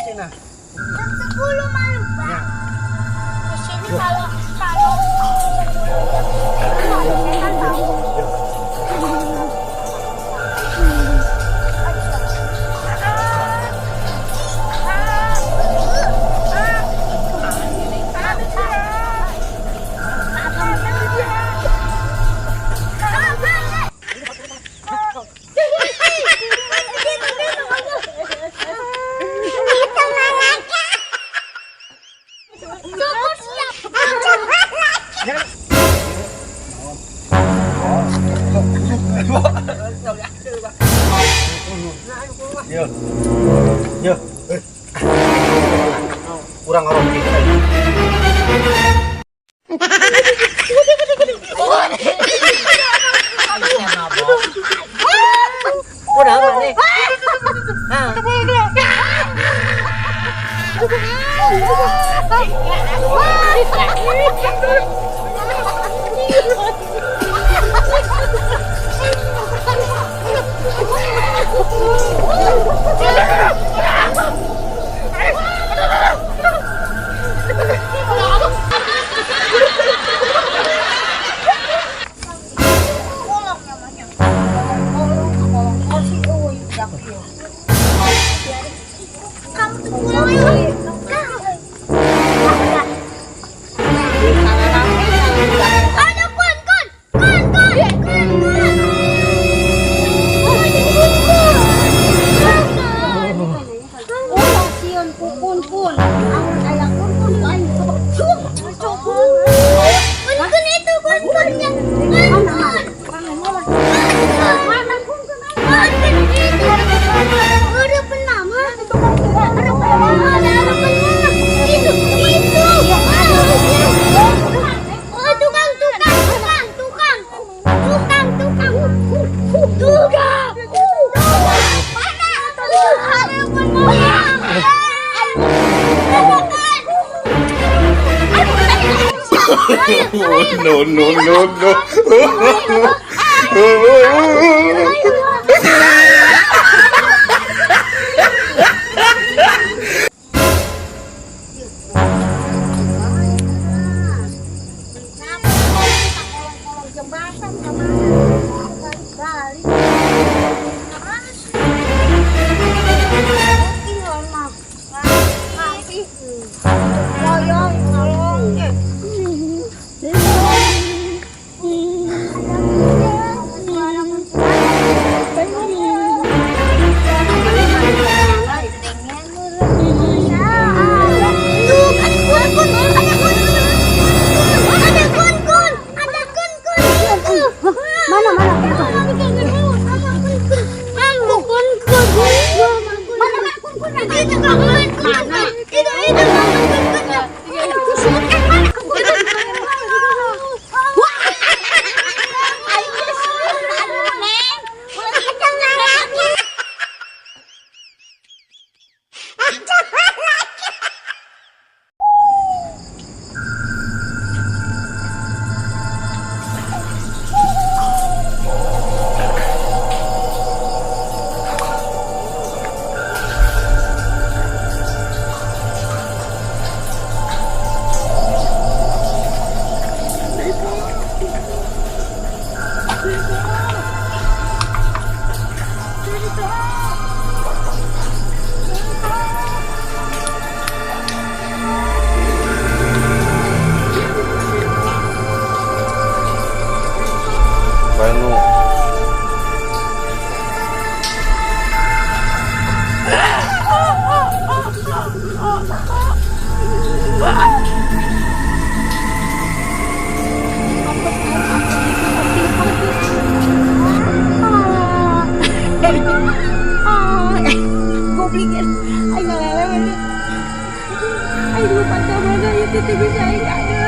cenah. Jam 10 malam, Pak. Ya. Di sini kalau kalau sebelum jam 10 ada setan tahu. Yo. Yo. Kurang ngarokok. Udah mana? Ah. Kolong namanya. Kolong, kolong, kursi, oh, iya. Kamu tuh pulang ayo. Ada kun kun kun kun kun kun. Oh, sieun ku kun kun. Amun aya kun kun ku aing coba. Kun kun itu kun kunnya. Kun kun. Mana kun kun? Kun kun itu. Ada penama. Ada penama. Ada penama. Itu itu. Oh, tukang tukang tukang tukang tukang tukang tukang. Mana? Ada penama. No, no, no, no. Kolong jembatan kemana? Balik-balik. Tolong, tolong. Tuh, ada kun kun, ada kun kun, ada kun kun, ada kun kun. Mana mana? Ada kun kun, mana mana kun kun? Itu kun kun, itu kun kun. Mana kun kun? Ayo neng, ulah kita ngarang. Bueno. Goblok aing ngalelewe. Aing lupa ka mana ieu teh bisa aing, aduh.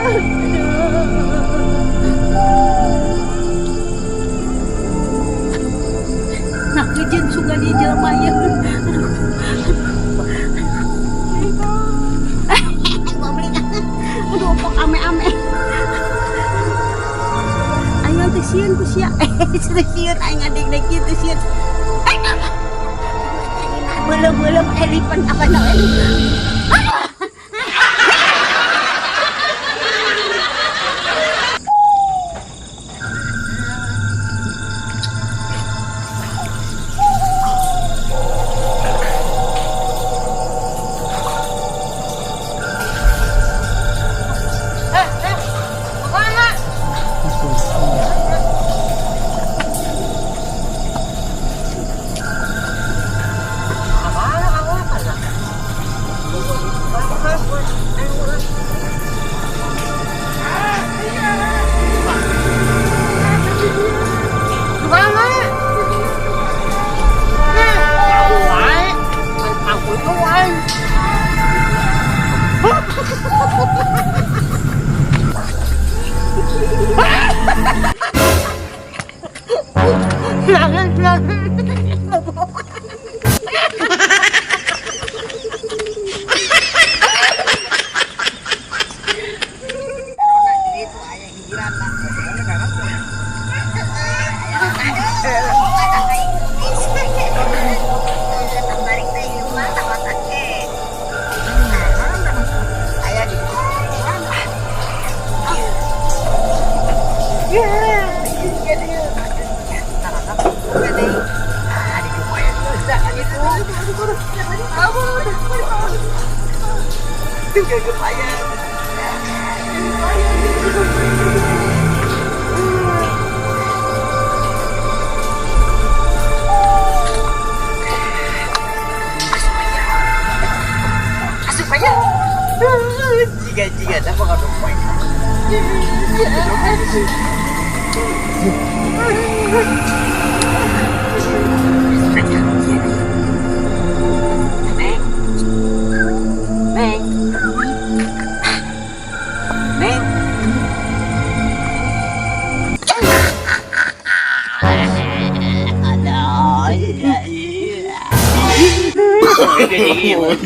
Aduh. Nah, kejeun sugan ieu jelema ieu. Aduh. Goblok. Aduh, pok ame-ame. Aing teh sieun ku sia. Teu sieun aing ngadeg-deg kieu teu sieun. Belum belum. Kalipan ako na.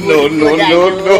No, no, no, no.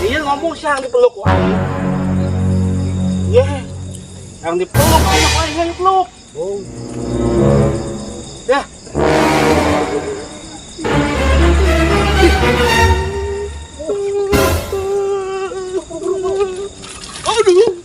Dia ngomong sih yang dipeluk wae. Yeah. Yang dipeluk ayo wae yang dipeluk. Oh. Ya. Aduh.